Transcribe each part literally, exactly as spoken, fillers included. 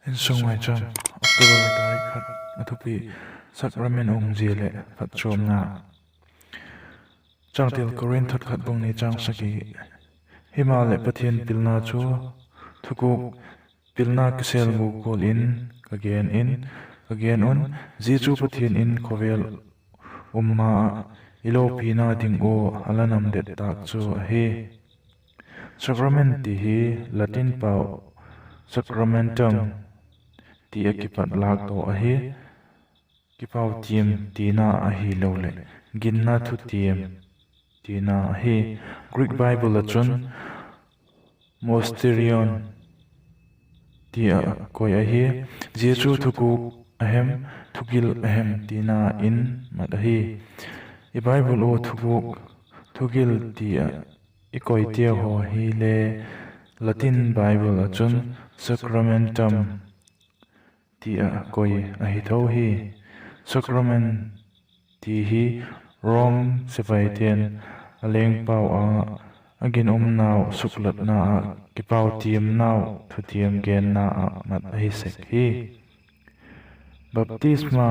Insung Maicham, October tarik khat. A thupi: Sacrament umzia leh phatchuamna. Changtil: Korinth thot khat bung ni chang sagi. Himaleh, Pathian pilna chu thugûk pilna kisêl gûk gual in ka gen in, ka gen un, zia chu Pathian in khawvel um ma ah i lopina ding ua a la namdet tâk chu ahi. Sacrament ti hi Latin pau sacramentum ti ah kipat lâk taw ahi. Kipau tiam tina ahiloleh ginna thutiam tina ahi. Greek Bible ah chun mysterion ti ah koi ahi. Zia chu thugûk a hem, thugil a hem tina in mat ahi. I Bible ua thugûk, thugil ti ah i koiteu haw hile Latin Bible ah chun sacramentum ti ah koi ahi tho hi. Sacrament ti hi Rom sepaite'n a lengpau âng ah a ginumnau suklatna ah kipau tiamnau thutiam genna ah mat ahi sek hi. Baptisma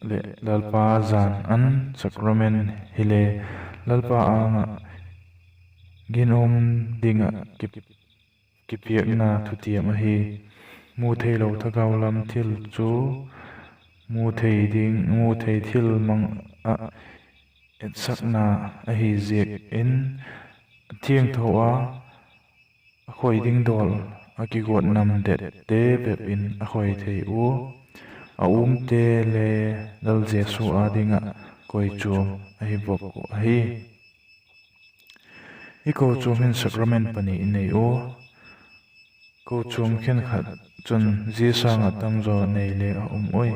leh Lalpa jan an sacrament hile Lalpa âng ah ginum ding ah ki- kipiakna thutiam ahi. Mu theilo thagau lam thil chu mu thei ding, mu thei thil mang ah etsakna ahi ziak in, a thiangtho a, a khoi ding dawl a kiguat namdette bep in a khoi thei ua, a umte le Lal Jesu â ding ah kochuam ahi bawk uh ahi. I kochuam hin sacrament pani i nei ua, kochuam khenkhat chun zia sâng ah tamzaw nei le a um ui.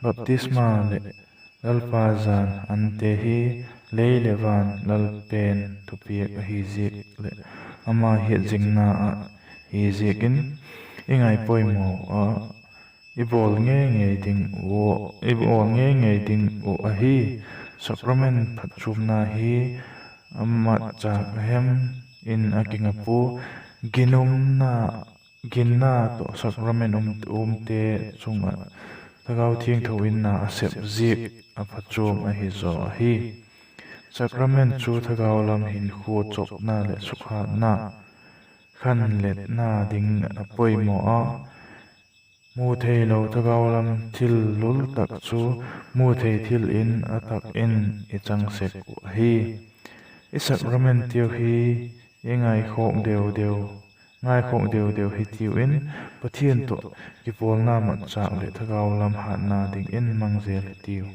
Baptisma leh Lalpa jan ante hi lei leh van Lal pen thupiak ahi ziak leh ama hiatzingna ah hi ziak in i ngaipoimaw ah, i bawl ngei ngei ding uh, i bawl ngei ngei ding uh ahi. Sacrament phatchuamna hi a matchâk a hem in a kinga pua. Ginumna, ginna tawh sacrament um, umte chung ah Thagau Thiangtho in na a sep ziak a phatchuam ahi zaw ahi. Sacrament chu thagau lam hinkhua chawpna leh sukhatna, khanletna ding a poimaw a, mu theilo thagau lam thil lul tak chu mu thei thil in a tak in i chang sek uh ahi. I sacramentteu hi i ngaikhawk deu deu, ngaikhawk deu deu hitiu in, Pathian tawh kipawlna matchâk leh thagau lam hatna dingin mang zel hitiu.